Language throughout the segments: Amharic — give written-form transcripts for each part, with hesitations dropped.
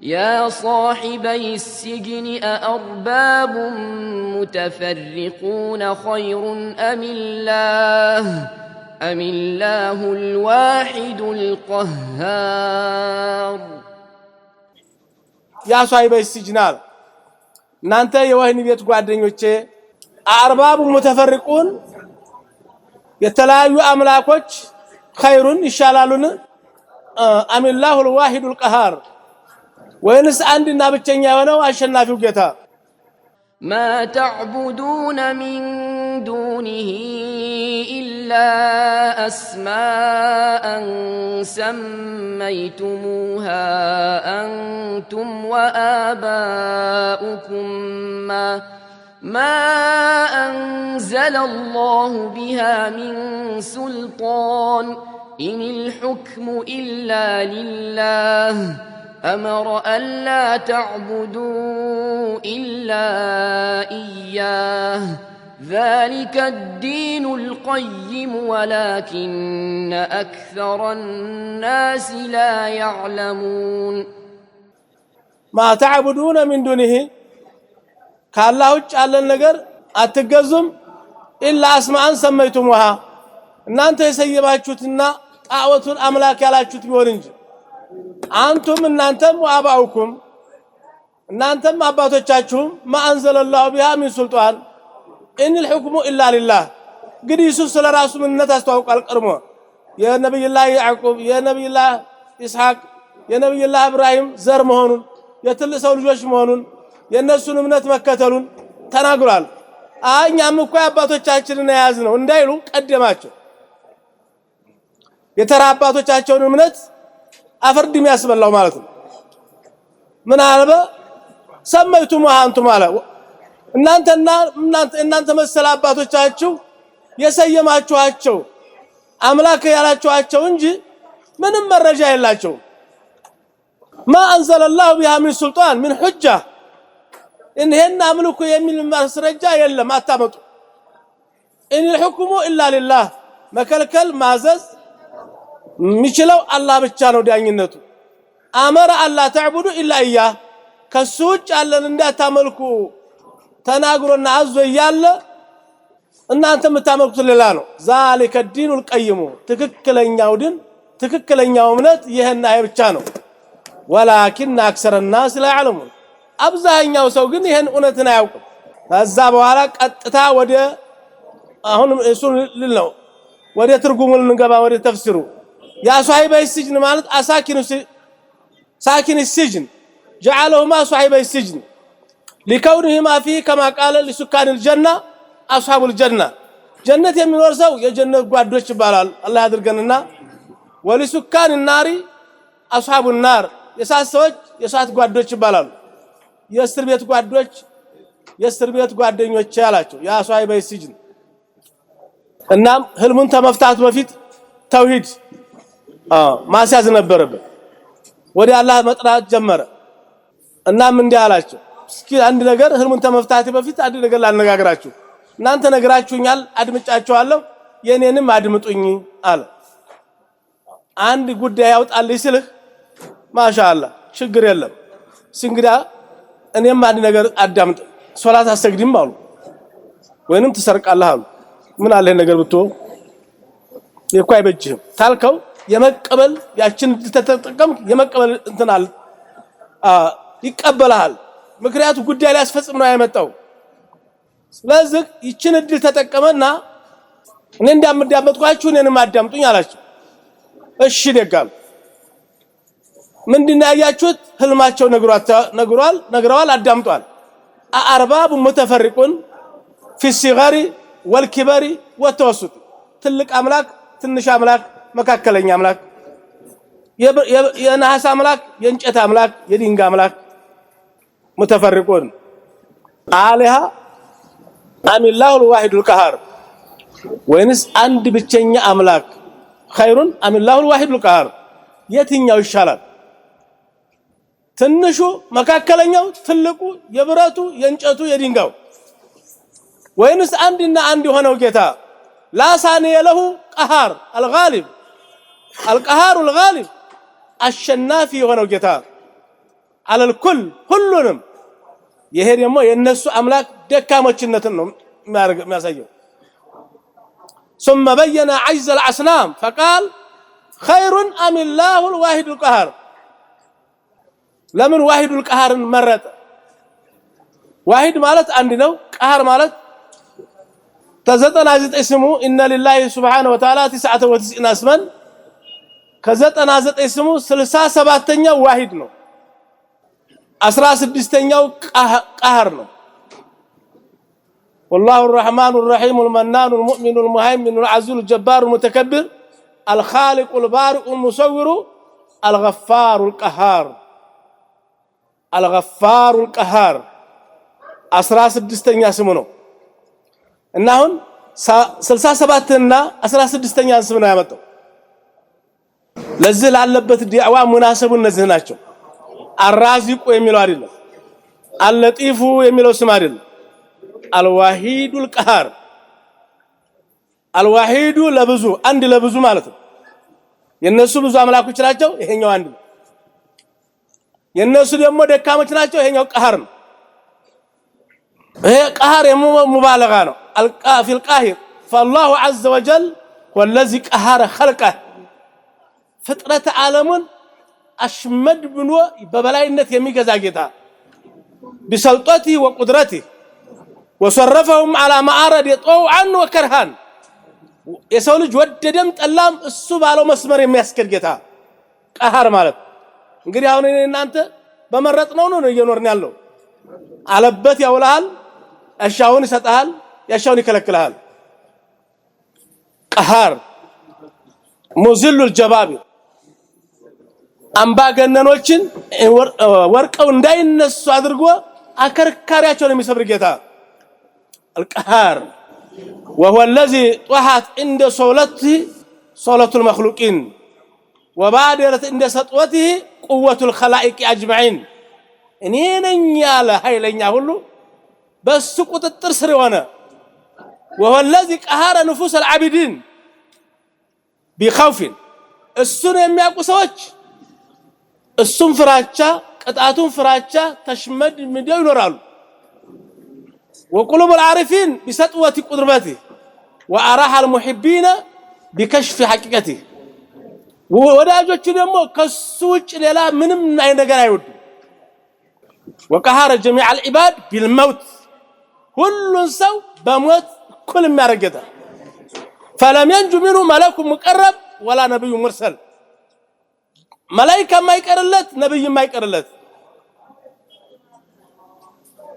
يا صاحبي السجن أأرباب متفرقون خير أم الله الواحد القهار يا صاحبي السجن አለ፣ እናንተ የወህኒ ቤት ጓደኞቼ፣ أأرباب متفرقون የተለያዩ አምላኮች خير ይሻላሉን أم الله الواحد القهار ወይንስ አንድና ብቸኛ የሆነው አሸናፊው ጌታ? ما تعبدون من دونه إلا أسماء سميتموها أنتم وآباؤكم ما أنزل الله بها من سلطان إن الحكم إلا لله أمر ألا تعبدوا إلا إياه ذلك الدين القيم ولكن أكثر الناس لا يعلمون. ما تعبدون من دونه ከአላህ ውጭ ያለን ነገር አትገዙም፣ إلا أسماء سميتموها እናንተ የሰየማችሁትና ጣዖቱን አምላክ ያላችሁት ቢሆን እንጂ፣ أنتم እናንተም፣ وآباؤكم እናንተም አባቶቻችሁም፣ ما أنزل الله بها من سلطان إن الحكم إلا لله። እንግዲህ ዩሱፍ ስለ ራሱ ምንነት አስተዋውቋል። ቀድሞ የነቢይላህ ያዕቁብ፣ የነቢይላህ ኢስሐቅ፣ የነቢይላህ እብራሂም ዘር መሆኑን፣ የትልቅ ሰው ልጆች መሆኑን፣ የእነሱን እምነት መከተሉን ተናግሯል። አይ እኛም እኮ አባቶቻችንን የያዝነው እንዳይሉ ቀደማቸው። የተራ አባቶቻቸውን እምነት አፈር ድሜ ያስበላው ማለት ነው። ምን አለ? سميتموها أنتم አለ፣ እናንተና እናንተ መሰል አባቶቻችሁ የሰየማችኋቸው አምላክ ያላችኋቸው እንጂ ምንም መረጃ የላቸው። ما أنزل الله بها من سلطان من حجة ይሄን አምልኩ የሚል ማስረጃ የለም፣ አታመጡ። إن الحكم إلا لله መከልከል ማዘዝ የሚችለው አላህ ብቻ ነው ዳኝነቱ። أمر ألا تعبدوا إلا إياه ከሱ ውጭ ያለን እንዳታመልኩ ተናግሮና አዞ እያለ እናንተ የምታመልኩት ሌላ ነው። ذلك الدين القيم ትክክለኛው ድን ትክክለኛው እምነት ይሄና ይሄ ብቻ ነው። ولكن أكثر الناس لا يعلمون አብዛኛው ሰው ግን ይሄን እውነትን አያውቅም። ከዛ በኋላ ቀጥታ ወደ አሁን እሱን ልል ነው ወደ ትርጉሙ ልንገባ ወደ ተፍሲሩ። يا صاحبي السجن ማለት أساكن ساكن السجن جعلهما صاحبي السجن لكونهما فيه كما قال لسكان الجنة أصحاب الجنة ጀነት የሚኖር ሰው የጀነት ጓዶች ይባላል። አላህ ያድርገንና ولسكان النار أصحاب النار የእሳት ሰዎች የእሳት ጓዶች ይባላሉ። የእስር ቤት ጓዶች የእስር ቤት ጓደኞች ያላቸው يا صاحبي السجن። እናም ህልሙን ተመፍታት በፊት ተውሂድ ማስያዝ ነበረበት። ወደ አላህ መጥራት ጀመረ። እናም እንዲህ አላቸው፣ እስኪ አንድ ነገር ህልሙን ተመፍታት በፊት አንድ ነገር ላነጋግራችሁ። እናንተ ነግራችሁኛል፣ አድምጫችኋለሁ፣ የኔንም አድምጡኝ አለ። አንድ ጉዳይ ያውጣልኝ ስልህ ማሻአላ ችግር የለም። እንግዳ እኔም አንድ ነገር አዳምጥ፣ ሶላት አሰግድም አሉ ወይንም ትሰርቃለህ አሉ። ምን አለ ነገር ብትሆን እኮ አይበጅህም ታልከው የመቀበል ያችን ተጠቀም የመቀበል እንትን አለ ይቀበልሃል። ምክንያቱ ጉዳይ ሊያስፈጽም ነው ያመጣው። ስለዚህ ይችን እድል ተጠቀመና እኔ እንዳምዳመጥኳችሁ እኔንም አዳምጡኝ አላቸው። እሺ ደጋሉ። ምንድነው ያያችሁት? ህልማቸው ነግሯል ነግረዋል፣ አዳምጧል። أأرباب متفرقون في الصغر والكبر والتوسط ትልቅ አምላክ፣ ትንሽ አምላክ፣ መካከለኛ አምላክ፣ የነሐስ አምላክ፣ የእንጨት አምላክ፣ የድንጋይ አምላክ متفرقون آلهة أم الله الواحد القهار ወይንስ አንድ ብቸኛ አምላክ خير أم الله الواحد القهار የትኛው ይሻላል? ትንሹ፣ መካከለኛው፣ ትልቁ፣ የብረቱ፣ የእንጨቱ፣ የድንጋዩ ወይንስ አንድና አንድ የሆነው ጌታ لا ثاني له قهار الغالب القهار الغالب አሸናፊ የሆነው ጌታ? على الكل ሁሉንም። ይሄ ደግሞ የነሱ አምላክ ደካሞችነትን ነው የሚያሳየው። ثم بين عجز الأصنام فقال خير أم الله الواحد القهار። ለምን واحد القهار ን መረጠ? واحد ማለት አንድ ነው። قهار ማለት ከ99 ስሙ إن لله سبحانه وتعالى 99 اسما ከ99 ስሙ 67ኛው واحد ነው። 16ኛው قهار ነው። والله الرحمن الرحيم المنان المؤمن المهيمن العزيز الجبار المتكبر الخالق البارئ المصور الغفار القهار الغفار القهار 16ኛ ስሙ ነው። እና አሁን 67 እና 16ኛ ስም ነው ያመጣው። ለዚህ ላለበት ዲዕዋ ሙናሰቡ እነዚህ ናቸው። الرازق የሚለው አይደለም፣ اللطيف የሚለው ስም አይደለም። الواحد القهار الواحد ለብዙ አንድ ለብዙ ማለት ነው። የነሱ ብዙ አምላኮች ናቸው፣ ይሄኛው አንድ ነው። የነሱ ደግሞ ደካሞች ናቸው፣ ይሄኛው قهار ነው። ይሄ قهار مبالغة ነው። في القهر فالله عز وجل والذي قهر خلقه ፍጥረት ዓለሙን አሽመድ ብሎ በበላይነት የሚገዛ ጌታ بسلطته وقدرته وصرفهم على ما أراد طوعا وكرها የሰው ልጅ ወደደም ጠላም እሱ ባለው መስመር የሚያስኬድ ጌታ قهار ማለት እንግዲህ አሁን እኔ እናንተ በመረጥነው ነው እየኖርን ያለው። አለበት ያውልሃል፣ ያሻውን ይሰጥሃል፣ ያሻውን ይከለክልሃል። قهار مذل الجبابرة አምባገነኖችን ወርቀው እንዳይነሱ አድርጎ አከርካሪያቸውን የሚሰብር ጌታ القهار وهو الذي طاحت عند سلطته سلطة المخلوقين وبادرت عند سطوته قوة الخلائق أجمعين። እኔ ነኝ ያለ ኃይለኛ ሁሉ በሱ ቁጥጥር ስር የሆነ وهو الذي قهر نفوس العابدين بخوف እሱን የሚያውቁ ሰዎች እሱን ፍራቻ ቅጣቱን ፍራቻ ተሽመድምደው ይኖራሉ። وقلوب العارفين بسطوة قدرته وأراح المحبين بكشف حقيقته። ወዳጆቹ ደግሞ ከሱ ውጭ ሌላ ምንም አይነት ነገር አይወዱም። وقهر جميع العباد بالموت ሁሉን ሰው በሞት እኩል የሚያደርግ ጌታ فلم ينج منه ملك مقرب ولا نبي مرسل መላኢካ የማይቀርለት ነብይ የማይቀርለት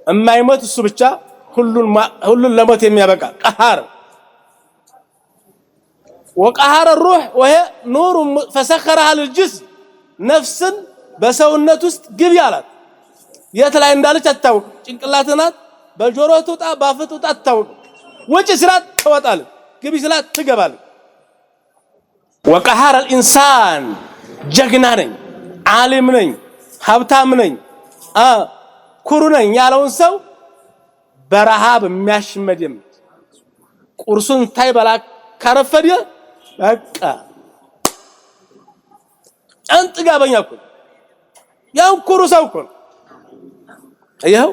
የማይሞት እሱ ብቻ ሁሉን ለሞት የሚያበቃ قهار وقهر الروح وهي نور فسخرها للجسم ነፍስን በሰውነት ውስጥ ግቢ አላት። የት ላይ እንዳለች አትታወቅም። ጭንቅላት ናት። በጆሮ ትውጣ ባፍ ትውጣ አትታወቅም። ውጭ ስላት ትወጣለች፣ ግቢ ስላት ትገባለች። وقهر الإنسان ጀግና ነኝ፣ ዓሊም ነኝ፣ ሀብታም ነኝ፣ ኩሩ ነኝ ያለውን ሰው በረሃብ የሚያሽመድም ቁርሱን ታይበላ ካረፈደ በቃ ጥጋበኛ እኮ ያን ኩሩ ሰው እኮ ነው። ይኸው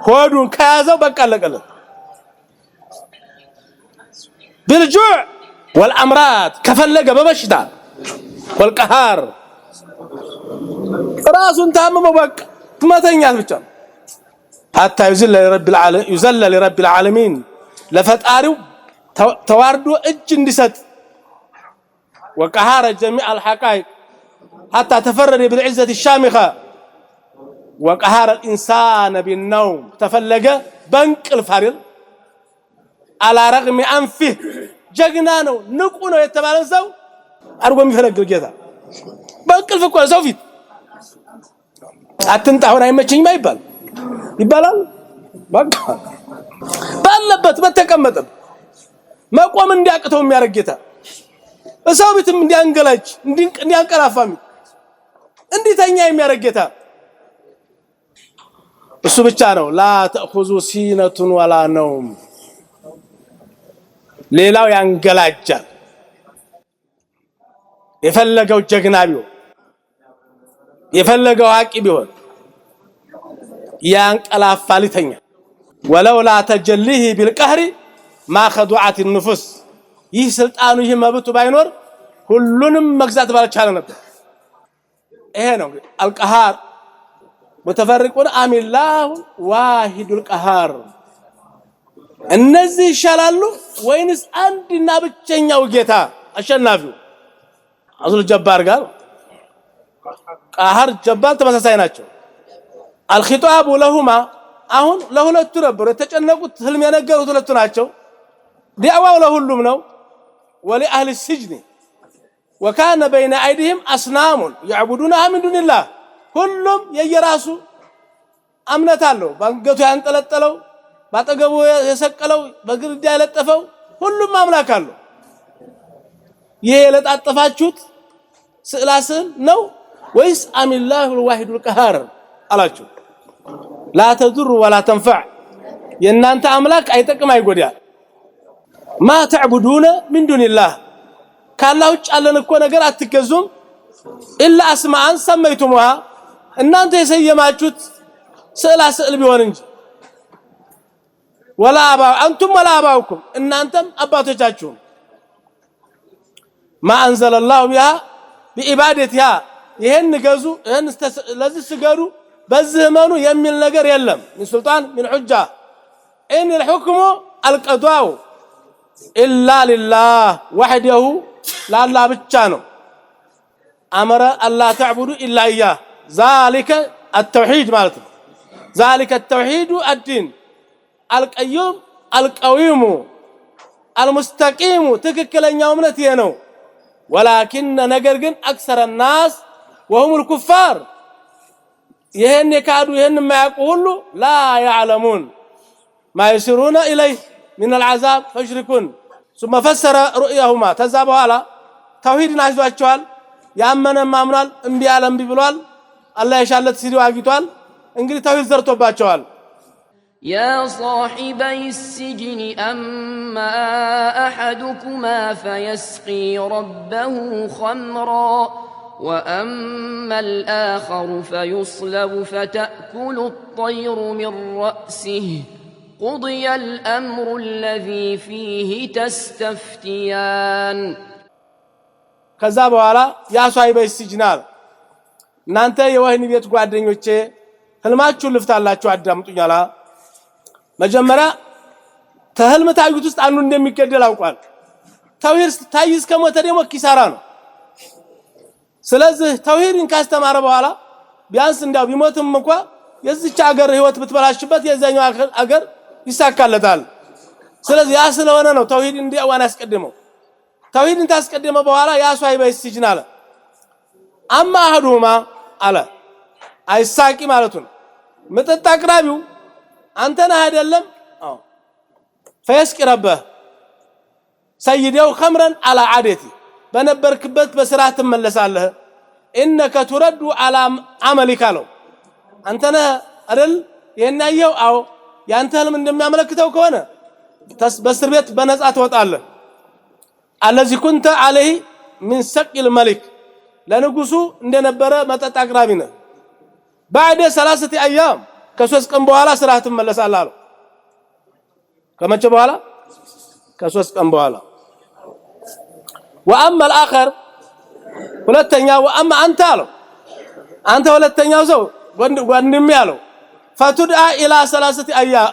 ሆዱን ከያዘው በቃ አለቀለት። بالجوع والأمراض ከፈለገ በበሽታ والقهر ራሱን ታምሞ በቃ መተኛት ብቻ ነው። حتى يذل لرب العالمين ለፈጣሪው ተዋርዶ እጅ እንዲሰጥ وقهر جميع الحقائق حتى تفرد بالعزة الشامخة وقهر الإنسان بالنوم ተፈለገ በእንቅልፍ አይደል على رغم أنفه ጀግና ነው ንቁ ነው የተባለን ሰው አድርጎ የሚፈነግል ጌታ በእንቅልፍ እኮ ሰው ፊት አትንጣ አሁን አይመቸኝም አይባል ይባላል። በቃ ባለበት በተቀመጠ መቆም እንዲያቅተው የሚያደርግ ጌታ ሰው ቤትም እንዲያንገላጅ እንዲያንቀላፋ እንዲተኛ የሚያደርግ ጌታ እሱ ብቻ ነው። لا تأخذه سنة ولا نوم። ሌላው ያንገላጃል። የፈለገው ጀግና ቢሆን የፈለገው አዋቂ ቢሆን ያንቀላፋል፣ ይተኛል። ولولا تجليه بالقهر ما خضعت النفوس። ይህ ስልጣኑ ይህ መብቱ ባይኖር ሁሉንም መግዛት ባልቻለ ነበር። ይሄ ነው القهار متفرقون أم الله الواحد القهار። እነዚህ ይሻላሉ ወይንስ አንድና ብቸኛው ጌታ አሸናፊው አዙል ጀባር ጋር قهار جبار ተመሳሳይ ናቸው። الخطاب لهما አሁን ለሁለቱ ነበሩ የተጨነቁት፣ ህልም የነገሩት ሁለቱ ናቸው። ዲዕዋው ለሁሉም ነው። ولأهل السجن وكان بين أيديهم أصنام يعبدونها من دون الله። ሁሉም የየራሱ እምነት አለው። ባንገቱ ያንጠለጠለው፣ ባጠገቡ የሰቀለው፣ በግድግዳ የለጠፈው ሁሉም አምላክ አለው። ይሄ የለጣጠፋችሁት ስዕላ ስዕል ነው ወይስ أم الله الواحد القهار አላችሁ። لا تضر ولا تنفع የእናንተ አምላክ አይጠቅም አይጎዳ። ما تعبدون من دون الله ካላህ ውጭ ያለን እኮ ነገር አትገዙም። إلا أسماء سميتموها እናንተ የሰየማችሁት ስዕላ ስዕል ቢሆን እንጂ ولا آبا أنتم ولا آباؤكم እናንተም አባቶቻችሁም ما أنزل الله بها بعبادتها ይሄን ገዙ ይሄን ለዚህ ስገዱ በዚህ እመኑ የሚል ነገር የለም። من سلطان من حجة إن الحكم القضاء إلا لله وحده ለአላህ ብቻ ነው። أمر ألا تعبدوا إلا إياه ذلك التوحيد ማለት ነው። ذلك التوحيد الدين القيم القويم المستقيم ትክክለኛው እምነት ይሄ ነው። ولكن ነገር ግን أكثر الناس وهم الكفار ይሄን የካዱ ይሄን የማያውቁ ሁሉ لا يعلمون ما يصيرون إليه من العذاب فيشركون ثم فسر رؤياهما ከዛ በኋላ ተውሂድን አስይዟቸዋል። ያመነም አምኗል፣ እምቢ ያለ እምቢ ብሏል። አላህ የሻለት ሲዲው አግኝቷል። እንግዲህ ተውሂድ ዘርቶባቸዋል። يا صاحبي السجن أما أحدكما فيسقي ربه خمرا وأما الآخر فيصلب فتأكل الطير من رأسه قضي الأمر الذي فيه تستفتيان። ከዛ በኋላ يا صاحبي السجن አለ፣ እናንተ የወህኒ ቤት ጓደኞቼ ህልማችሁን ልፍታላችሁ አዳምጡኝ አላ። መጀመሪያ ተህልም ታዩት ውስጥ አንዱ እንደሚገደል አውቋል። ተውሂድ ታይ እስከሞተ ደግሞ ኪሳራ ነው። ስለዚህ ተውሂድን ካስተማረ በኋላ ቢያንስ እንዲያው ቢሞትም እንኳ የዚች አገር ህይወት ብትበላሽበት የዛኛው አገር ይሳካለታል። ስለዚህ ያ ስለሆነ ነው ተውሂድ እንዲያዋን ያስቀድመው። ተውሂድን ታስቀደመ በኋላ يا صاحبي السجن አለ። أما أحدهما አለ أي الساقي ማለቱ ነው። መጠጥ አቅራቢው አንተ ነህ አይደለም? አዎ። فيسقي ربه سيده خمرا على عادته በነበርክበት በስራ ትመለሳለህ። إنك ترد على عملك አለው። አንተ ነህ አይደል ይሄን ያየው? አዎ። ያንተ ህልም እንደሚያመለክተው ከሆነ በእስር ቤት በነፃ ትወጣለህ። الذي كنت عليه من سقي الملك ለንጉሱ እንደነበረ መጠጥ አቅራቢ ነህ። بعد 3 أيام ከ3 ቀን በኋላ ስራህ ትመለሳለህ አለው። ከመቼ በኋላ? ከ3 ቀን በኋላ። وأما الآخر ሁለተኛ وأما أنت አለው አንተ ሁለተኛው ሰው ወንድሜ አለው فتدعى إلى 3 أيام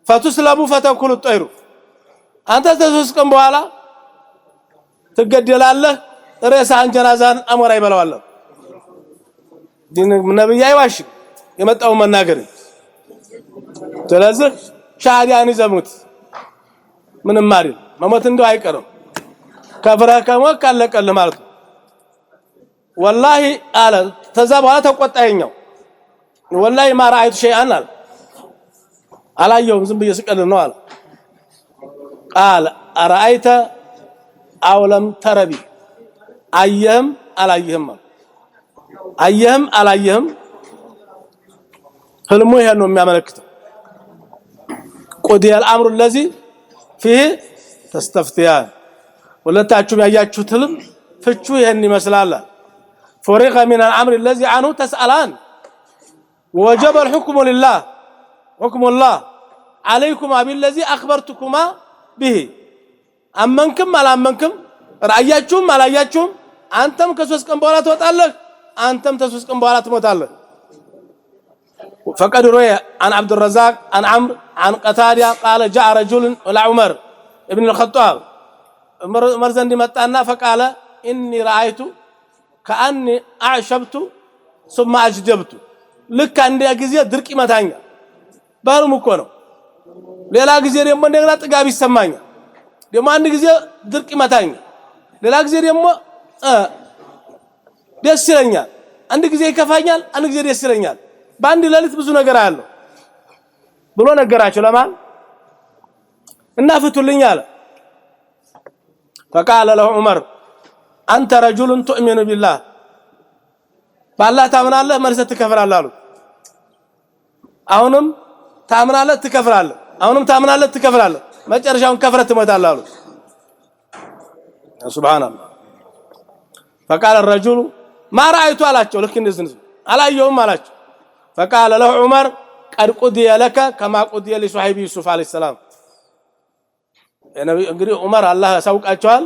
فتصلب فتأكل الطير አንተ ከ3 ቀን በኋላ ትገደላለህ። ሬሳህን ጀናዛህን አሞራ ይበላዋል። ነብይ አይዋሽም የመጣውን መናገር። ስለዚህ ሻሃዳን ይዘህ ሙት፣ ምንም አይደል። መሞት እንደው አይቀርም። ከፍረህ ከሞት ካለቀልህ ማለት ነው። والله አለ። ተዛ በኋላ ተቆጣየኛው والله ما رأيت شيئا አለ። አላየሁም ዝም ብዬ ስቀልድ ነው አለ። قال أرأيت أو لم تر بي አየህም አላየህም አለ። አየህም አላየህም ህልሙ ይሄን ነው የሚያመለክተው። قضي الأمر الذي فيه تستفتيان ሁለታችሁም ያያችሁት ህልም ፍቹ ይሄን ይመስላል። فرغ من الأمر الذي عنه تسألان ووجب الحكم لله حكم الله عليكما بالذي أخبرتكما به አመንክም አላመንክም ራእያችሁም አላያችሁም አንተም ከሶስት ቀን በኋላ ትወጣለህ፣ አንተም ከሶስት ቀን በኋላ ትሞታለህ። فقد روي عن عبد الرزاق عن عمرو عن قتادة قال جاء رجل إلى عمر ابن الخطاب ዑመር ዘንድ መጣና فقال إني رأيت كأني أعشبت ثم أجدبت ልክ አንድ ጊዜ ድርቅ ይመታኛል፣ ባህሩም እኮ ነው። ሌላ ጊዜ ደግሞ እንደገና ጥጋብ ይሰማኛል። ደግሞ አንድ ጊዜ ድርቅ ይመታኛል፣ ሌላ ጊዜ ደግሞ ደስ ይለኛል። አንድ ጊዜ ይከፋኛል፣ አንድ ጊዜ ደስ ይለኛል። በአንድ ሌሊት ብዙ ነገር አያለሁ ብሎ ነገራቸው። ለማን እና ፍቱልኝ አለ። فقال له عمر أنت رجل تؤمن بالله በአላህ ታምናለህ፣ መልሰህ ትከፍራለህ አሉት። አሁንም ታምናለህ፣ ትከፍራለህ፣ አሁንም ታምናለህ፣ ትከፍራለህ፣ መጨረሻውን ከፍረህ ትሞታለህ አሉት። سبحان الله። فقال الرجل ما رأيت አላቸው። ልክ እንደዚህ አላየሁም አላቸው። فقال له عمر قد قضي لك كما قضي لصاحب يوسف عليه السلام። እንግዲህ ዑመር አላህ ያሳውቃቸዋል።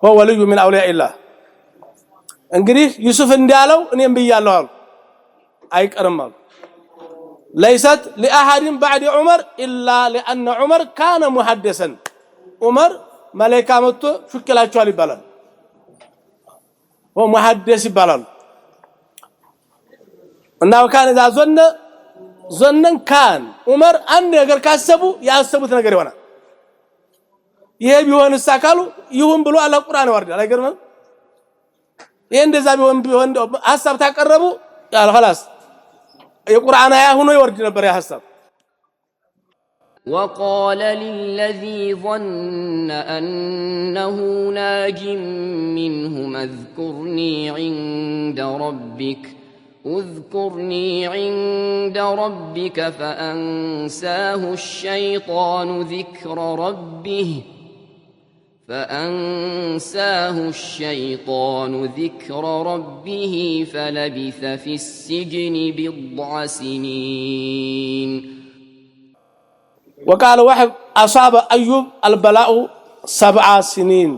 هو ولي من أولياء الله። እንግዲህ ዩሱፍ እንዳለው እኔም ብያለሁ አሉ። አይቀርም አሉ። ليست لأحد بعد عمر إلا لأن عمر كان محدثا። ዑመር መላኢካ መጥቶ ሹክ ይላቸዋል ይባላል። محدث ይባላሉ። እና وكان إذا ظن ظنا كان ዑመር አንድ ነገር ካሰቡ ያሰቡት ነገር ይሆናል። ይሄ ቢሆንስ ካሉ ይሁን ብሎ አላህ ቁርአን ያወርዳል። አይገርምም? ይሄ እንደዛ ቢሆን ቢሆን ሐሳብ ታቀረቡ ያለ خلاص የቁርአን አያ ሆኖ ይወርድ ነበር ያ ሐሳብ። وقال للذي ظن أنه ناج منهما اذكرني عند ربك فأنساه الشيطان ذكر ربه فلبث في السجن بضع سنين. وقال واحد أصاب أيوب البلاء 7 سنين።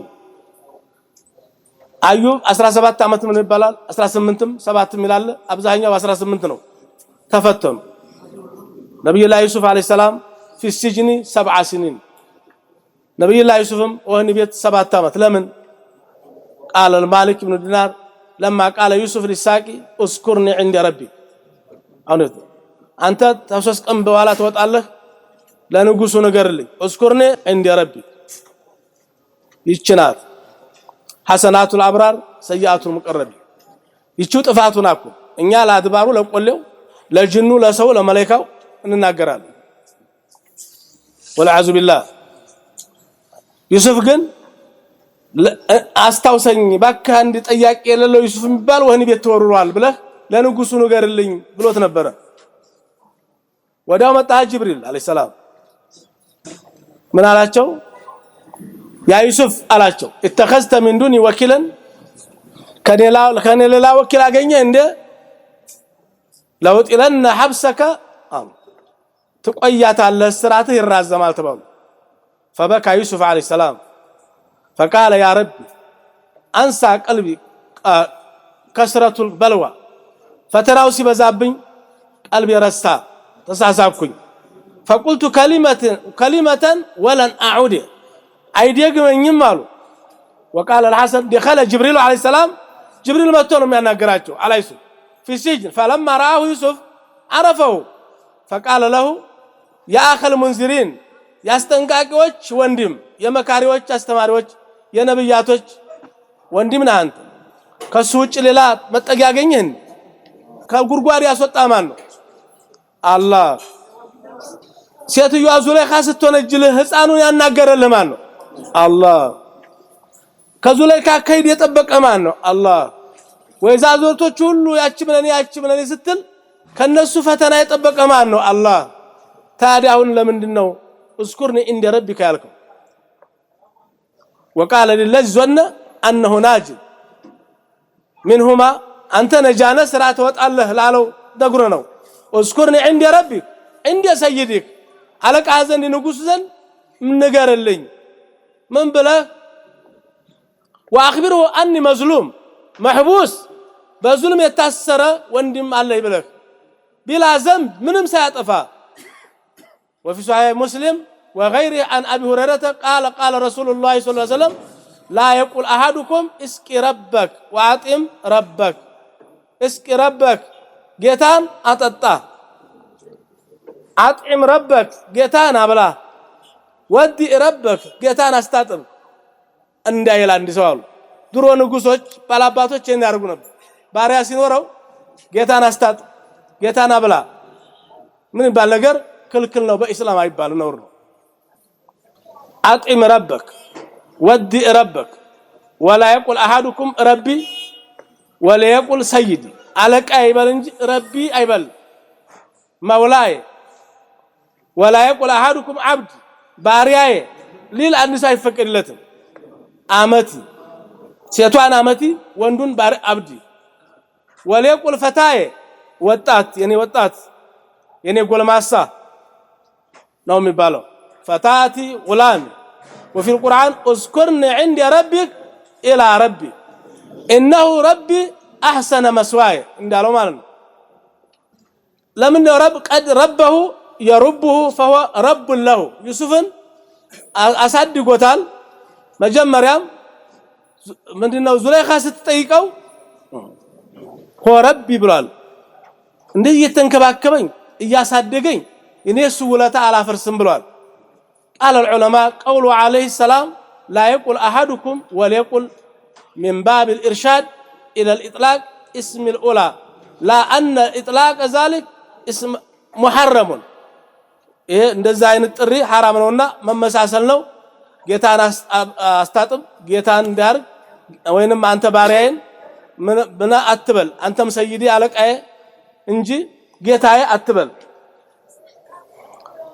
አዩብ 17 ዓመት ምን ይባላል? 18ም 7ም ይላል። አብዛኛው 18 ነው። ተፈተኑ። ነብዩላህ ዩሱፍ عليه السلام في السجن 7 سنين። ነብዩላህ ዩሱፍም ወህኒ ቤት 7 ዓመት። ለምን? قال المالك بن دينار لما قال يوسف للساقي اذكرني عند ربي። አሁን አንተ ከሶስት ቀን በኋላ ትወጣለህ፣ ለንጉሱ ንገርልኝ። اذكرني عند ربي። ይችናት حسنات الأبرار سيئات المقربين። ይቺው ጥፋቱን አኩ እኛ ለአድባሩ ለቆሌው ለጅኑ ለሰው ለመላእክው እንናገራለን። والعياذ بالله። ዩሱፍ ግን አስታውሰኝ እባክህ አንድ ጠያቂ የሌለው ዩሱፍ የሚባል ወህኒ ቤት ተወርሯል ብለህ ለንጉሱ ንገርልኝ ብሎት ነበረ። ወዲያው መጣ ጅብሪል عليه السلام። ምን አላቸው? يا يوسف አላቸው اتخذت من دوني وكيلا ከኔ ሌላ ወኪል አገኘህ እንደ لأطيلن حبسك አሉ ትቆያታለህ፣ እስራትህ ይራዘማል ተባሉ። فبكى يوسف عليه السلام فقال يا ربي أنسى قلبي كثرة البلوى ፈተናው ሲበዛብኝ ቀልቤ ረሳ ተሳሳብኩኝ። فقلت كلمة ولن أعود አይደግመኝም አሉ። وقال الحسن دخل جبريل عليه السلام ጅብሪል መጥቶ ነው የሚያናገራቸው على يوسف في السجن فلما رآه يوسف عرفه فقال له يا أخ المنذرين የአስጠንቃቂዎች ወንድም፣ የመካሪዎች አስተማሪዎች፣ የነብያቶች ወንድም ነህ አንተ። ከሱ ውጭ ሌላ መጠጊያ ያገኘህ? ከጉድጓድ ያስወጣ ማን ነው? አላህ። ሴትዮዋ ዙለይኻ ስትወነጅልህ ህፃኑን ያናገረልህ ማን ነው? አላህ። ከዙለይካ ከይድ የጠበቀ ማን ነው? አላህ። ወይዛዝርቶች ሁሉ ያቺ ምለኔ ያቺ ምለኔ ስትል ከነሱ ፈተና የጠበቀ ማን ነው? አላህ። ታዲያ አሁን ለምንድን ነው اذكرني عند ربك ያልከው? وقال للذي ظن أنه ناج منهما አንተ ነጃነ ስራ ትወጣለህ ላለው ነግሮ ነው። اذكرني عند ربك عند سيدك አለቃ ዘንድ ንጉሱ ዘንድ ንገርልኝ። ምን ብለህ وأخبره أني مظلوم محبوس በዙልም የታሰረ ወንድም አለኝ ብለህ بلا ذنب ምንም ሳያጠፋ። وفي صحيح مسلم وغيره عن أبي هريرة قال قال رسول الله صلى الله عليه وسلم لا يقل أحدكم اسق ربك وأطعم ربك اسق ربك ጌታን አጠጣ፣ أطعم ربك ጌታን አብላ፣ ወዲእ ربك ጌታን አስታጥብ እንዳይል አንድ ሰው አሉ። ድሮ ንጉሶች ባላባቶች ይሄን ያደርጉ ነበር። ባሪያ ሲኖረው ጌታን አስታጥብ፣ ጌታን አብላ ምን ይባል ነገር ክልክል ነው፣ በኢስላም አይባልም፣ ነውር ነው። أطعم ربك ወዲእ ربك ولا يقل أحدكم ربي وليقل سيدي አለቃ አይበል እንጂ ربي አይበል፣ مولاي ولا يقل أحدكم عبدي ባሪያዬ ሊል አንድ ሰው አይፈቀድለትም። أمتي ሴቷን أمتي ወንዱን ባሪ عبدي وليقل فتاي ወጣት የኔ ወጣት የኔ ጎልማሳ ነው የሚባለው። فتاتي غلامي وفي القرآن اذكرني عند ربك إلى ربي إنه ربي أحسن مثواي እንዳለው ማለት ነው። ለምን ነው رب قد ربه يربه فهو رب له ዩሱፍን አሳድጎታል። መጀመሪያም ምንድነው ዙለይኻ ስትጠይቀው هو ربي ብሏል። እንደዚህ እየተንከባከበኝ እያሳደገኝ እኔ እሱ ውለታ አላፈርስም ብሏል። قال العلماء قوله عليه السلام لا يقل أحدكم وليقل من باب الإرشاد إلى الإطلاق اسم الأولى لا أن إطلاق ذلك اسم محرم። ይሄ እንደዛ አይነት ጥሪ ሐራም ነውና መመሳሰል ነው። ጌታን አስታጥብ፣ ጌታን እንዳርግ ወይንም አንተ ባሪያዬን ምና አትበል፣ አንተም سيدي አለቃዬ እንጂ ጌታዬ አትበል።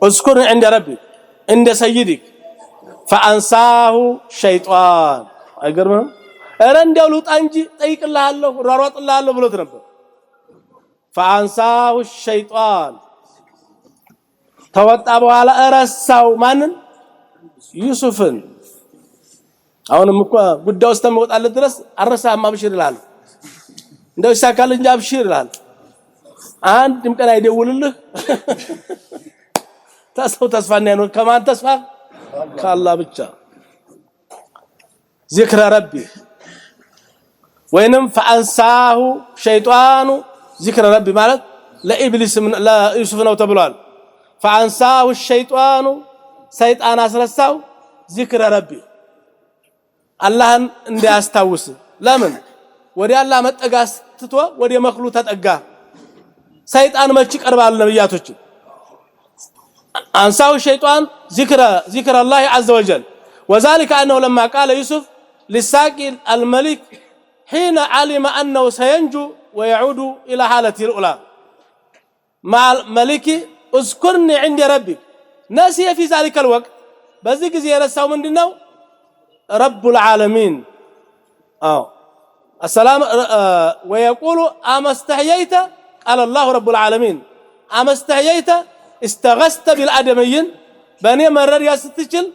اذكرني عند ربك عند سيدك فأنساه الشيطان። አይገርምም? ኧረ እንዲያው ልውጣ እንጂ ጠይቅልሃለሁ፣ እሯሯጥልሃለሁ ብሎት ነበር። فأنساه الشيطان ተወጣ በኋላ እረሳው። ማንን? ዩሱፍን። አሁንም እኮ ጉዳዩ እስከሚወጣለት ድረስ አረሳህም አብሽር ይልሃል። እንደው ይሳካልህ እንጂ አብሽር ይልሃል። አንድም ቀን አይደውልልህ። ተሰው ተስፋ እንዳይኖር ከማን ተስፋ? ከአላህ ብቻ። ذكر ربه ወይንም فأنساه الشيطان ذكر ربه ማለት ለኢብሊስ ለዩሱፍ ነው ተብሏል። فأنساه الشيطان ሰይጣን አስረሳው ذكر ربه አላህን እንዳያስታውስ። ለምን ወደ አላህ መጠጋት ትቶ ወደ መክሉ ተጠጋ። ሰይጣን መች ይቀርባል ነብያቶች። أنساه الشيطان ذكر الله عز وجل وذلك أنه لما قال يوسف للساقي الملك حين علم أنه سينجو ويعود إلى حالته الأولى مع الملك اذكرني عند ربك نسي في ذلك الوقت። በዚህ ጊዜ የረሳው ምንድነው? رب العالمين። አዎ السلام ويقول أما استحييت قال الله رب العالمين أما استحييت استغثت بالآدميين በእኔ መረዳት ስትችል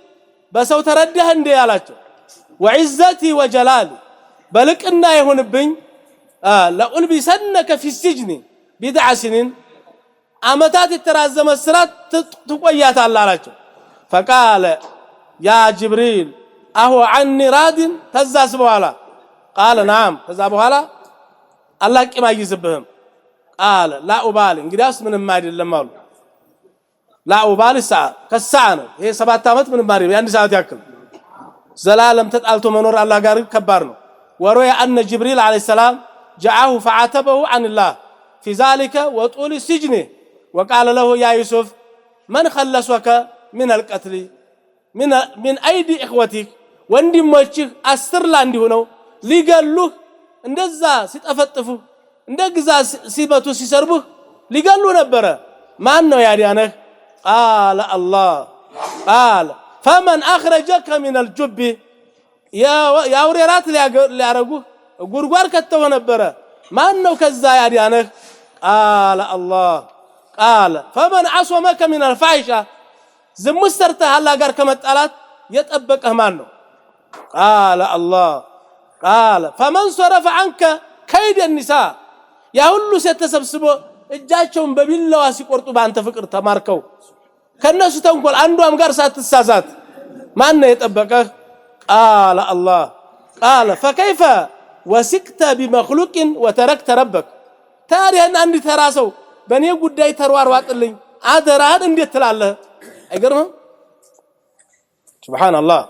በሰው ተረዳህ እንዴ አላቸው። وعزتي وجلالي በልቅና ይሁንብኝ لألبثنك في السجن بضع سنين አመታት የተራዘመ እስራት ትቆያታለህ አላቸው። فقال يا جبريل أهو عني راض ተዛስ በኋላ قال نعم ከዛ በኋላ አላህ ቂም አይይዝብህም። قال لا أبالي እንግዲያውስ ምንም አይደለም አሉ። لا أبالي ሰዓ ከሰዓ ነው ይሄ 7 ዓመት ምንም አይደለም፣ የአንድ ሰዓት ያክል ዘላለም ተጣልቶ መኖር አላህ ጋር ከባድ ነው። وروي أن جبريل عليه السلام جاءه فعاتبه عن الله في ذلك وطول سجنه وقال له يا يوسف من خلصك من القتل من أيدي إخوتك ወንድሞችህ 10 ለ1 ሆነው ሊገሉህ እንደዛ ሲጠፈጥፉህ እንደ ግዛ ሲመቱ ሲሰርቡህ ሊገሉህ ነበረ። ማን ነው ያዳነህ? قال الله። قال فمن أخرجك من الجب የአውሬ ራት ሊያረጉህ ጉድጓድ ከተው ነበረ። ማን ነው ከዛ ያዳነህ? قال الله። قال فمن عصمك من الفاحشة ዝሙት ሰርተህ አላህ ጋር ከመጣላት የጠበቀህ ማን ነው? قال الله። قال فمن صرف عنك كيد النساء ያ ሁሉ ሴት ተሰብስቦ እጃቸውን በቢላዋ ሲቆርጡ በአንተ ፍቅር ተማርከው ከነሱ ተንኮል አንዷም ጋር ሳትሳሳት ማን ነው የጠበቀህ? قال الله። قال فكيف وثقت بمخلوق وتركت ربك ታዲያ አንድ ተራ ሰው በእኔ ጉዳይ ተሯሯጥልኝ አደራህን እንዴት ትላለህ? አይገርምም? سبحان الله።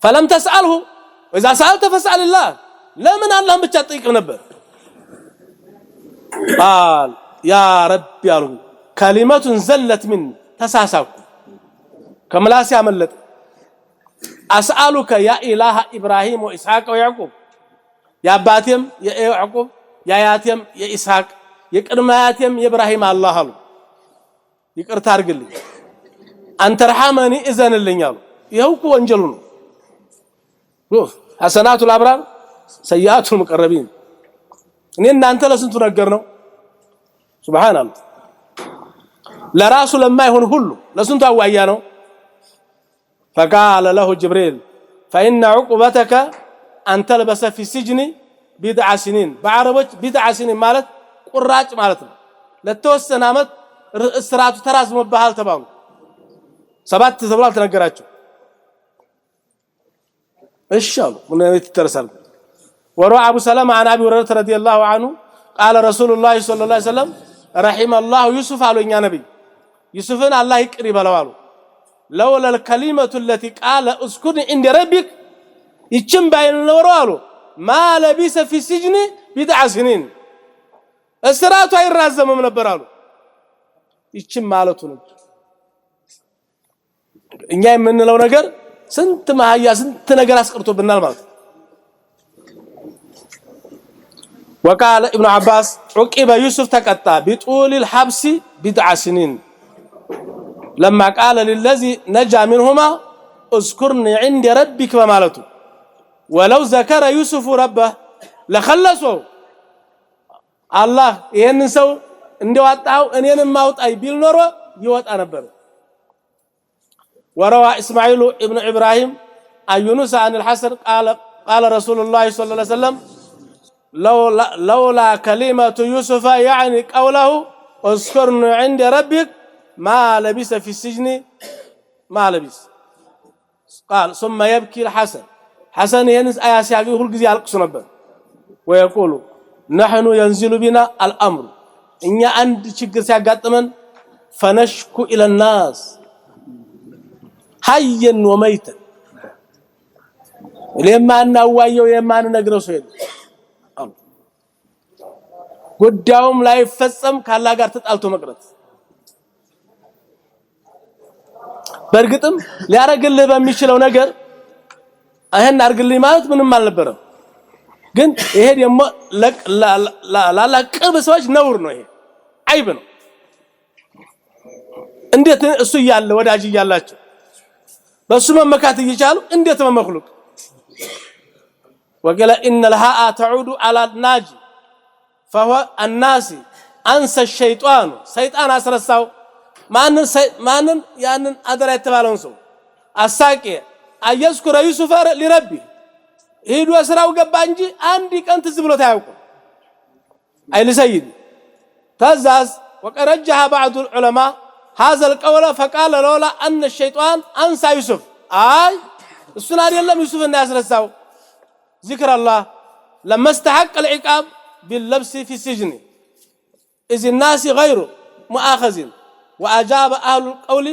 فلم تسأله وإذا سألت فاسأل الله ለምን አላህን ብቻ ጠይቅ ነበር? قال يا ربي አሉ كلمة زلت من ተሳሳኩ ከምላሴ አመለጠ። أسألك يا إله إبراهيم وإسحاق ويعقوب የአባቴም የያዕቁብ የአያቴም የኢስሐቅ የቅድመ አያቴም የኢብራሂም አላህ አሉ ይቅርታ አድርግልኝ፣ أن ترحمني እዘንልኝ አሉ። ይኸው እኮ ወንጀሉ ነው። حسنات الأبرار سيئات المقربين። እኔ እናንተ ለስንቱ ነገር ነው። سبحان الله። ለራሱ ለማይሆን ሁሉ ለስንቱ አዋያ ነው። فقال له جبريل فإن عقوبتك أن تلبث في السجن بضع سنين። በዓረቦች بضع سنين ማለት ቁራጭ ማለት ነው። ለተወሰነ ዓመት እስራቱ ተራዝሞብሃል ተባሉ። 7 ተብሎ አልተነገራቸው። እሺ አሉ። ምን ይተረሳል? وروى أبو سلمة عن أبي هريرة رضي الله عنه قال رسول الله صلى الله عليه وسلم رحم الله يوسف አሉ እኛ ነብይ ዩሱፍን አላህ ይቅር ይበለው አሉ። لولا الكلمة التي قال اذكرني عند ربك ይችን ባይል ኖሮ አሉ ما لبث في السجن بضع سنين እስራቱ አይራዘምም ነበር አሉ። ይችን ማለቱ ነው። እኛ የምንለው ነገር ስንት ማህያ ስንት ነገር አስቀርቶብናል ማለት ነው። وقال ابن عباس عوقب يوسف ተቀጣ بطول الحبس بضع سنين لما قال للذي نجا منهما اذكرني عند ربك በማለቱ ولو ذكر يوسف ربه لخلصه አላህ ይሄንን ሰው እንደዋጣው እኔንም አውጣኝ ቢል ኖሮ ይወጣ ነበር። وروى اسماعيل ابن ابراهيم عن يونس عن الحسن قال قال رسول الله صلى الله عليه وسلم لولا كلمة يوسف يعني قوله اذكرني عند ربك ما لبث في السجن ما لبث قال ثم يبكي الحسن حسن ይሄን አያ ሲያገኝ ሁል ጊዜ ያልቅሱ ነበር። ويقول نحن ينزل بنا الامر እኛ አንድ ችግር ሲያጋጥመን فنشكو الى الناس حيا وميتا ለማናዋየው የማንነግረው ሰው የለም። ጉዳዩም ላይፈጸም ካላህ ጋር ተጣልቶ መቅረት። በእርግጥም ሊያረግልህ በሚችለው ነገር ይሄን አርግልኝ ማለት ምንም አልነበረም። ግን ይሄ ደግሞ ለአላህ ቅርብ ሰዎች ነውር ነው። ይሄ አይብ ነው። እንዴት እሱ እያለ ወዳጅ እያላቸው በሱ መመካት እየቻሉ እንዴት በመክሉቅ وقال ان الهاء تعود على الناجي فهو الناس انسى الشيطان ሰይጣን አስረሳው ማንን ያንን አደራ የተባለውን ሰው አሳቂ አየዝኩረ ዩሱፍ ሊረቢ ሄዶ ስራው ገባ እንጂ አንድ ቀን ትዝ ብሎት አያውቅም። አይል ሰይድ ተዛዝ وقرجها بعض العلماء هذا القول فقال لولا ان الشيطان انسى يوسف አይ እሱን አይደለም ዩሱፍን ያስረሳው ذكر الله لما استحق العقاب باللبس في السجن إذ الناس غير مؤاخذين وأجاب أهل القول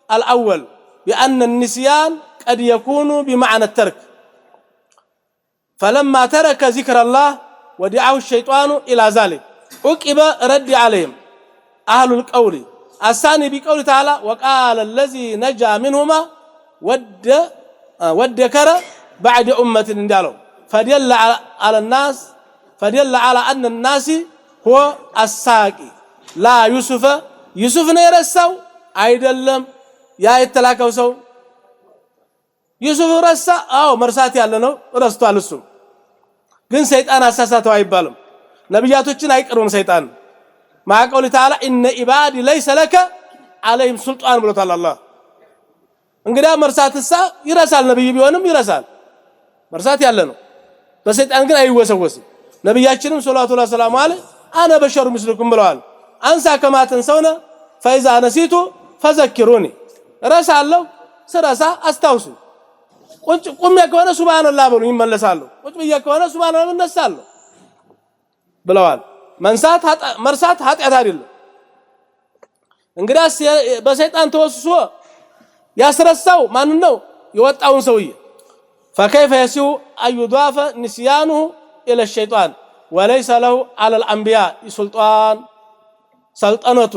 الأول بأن النسيان قد يكون بمعنى الترك فلما ترك ذكر الله ودعاه الشيطان إلى ذلك عقب رد عليهم أهل القول الثاني بقول تعالى وقال الذي نجا منهما ود وادكر بعد أمة اندالو فدل على الناس فدل على أن الناس هو الساقي لا يوسف يوسف ነው የረሳው አይደለም ያ የተላከው ሰው ዩሱፍ ረሳ። አዎ መርሳት ያለ ነው ረስቷል። እሱ ግን ሰይጣን አሳሳተው አይባልም። ነብያቶችን አይቀርብም ሰይጣን። مع قوله تعالى إن عبادي ليس لك عليهم سلطان ብሎታል አላህ። እንግዲያ መርሳትሳ ይረሳል፣ ነብይ ቢሆንም ይረሳል። መርሳት ያለ ነው። በሰይጣን ግን አይወሰወስም። ነብያችንም صلوات الله وسلامه عليه أنا بشر مثلكم ብለዋል። أنسى كما تنسون فإذا نسيت فذكروني፣ እረሳለሁ፣ ስረሳ አስታውሱ። ቁጭ ቁሜ ከሆነ ሱብሃንአላህ በሉ ይመለሳለሁ፣ ቁጭ ብዬ ከሆነ ሱብሃንአላህ እነሳለሁ ብለዋል። መንሳት መርሳት ኃጢአት አይደለም። እንግዲያስ በሰይጣን ተወስሶ ያስረሳው ማን ነው? የወጣውን ሰውዬ። فكيف يسوغ أن يضاف نسيانه إلى الشيطان وليس له على الأنبياء سلطان سلطنة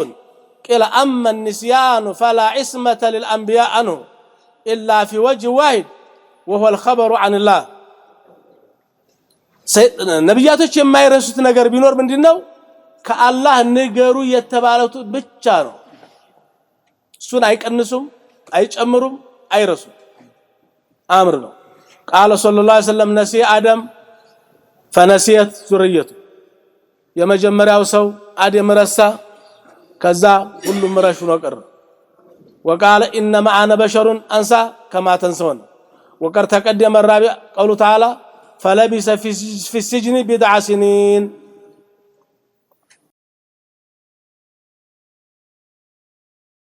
قيل أما النسيان فلا عصمة للأنبياء عنه إلا في وجه واحد وهو الخبر عن الله። ነቢያቶች የማይረሱት ነገር ቢኖር ምንድነው? ከአላህ ንገሩ የተባሉት ብቻ ነው። እሱን አይቀንሱም፣ አይጨምሩም፣ አይረሱም። አምር ነው። قال صلى الله عليه وسلم نسي آدم فنسيت ذريته። የመጀመሪያው ሰው አደም ረሳ፣ ከዛ ሁሉም ረሹ ነው ቀረ። وقال إنما أنا بشر أنسى كما تنسون وقد تقدم الرابع قوله تعالى فلبث في السجن بضع سنين።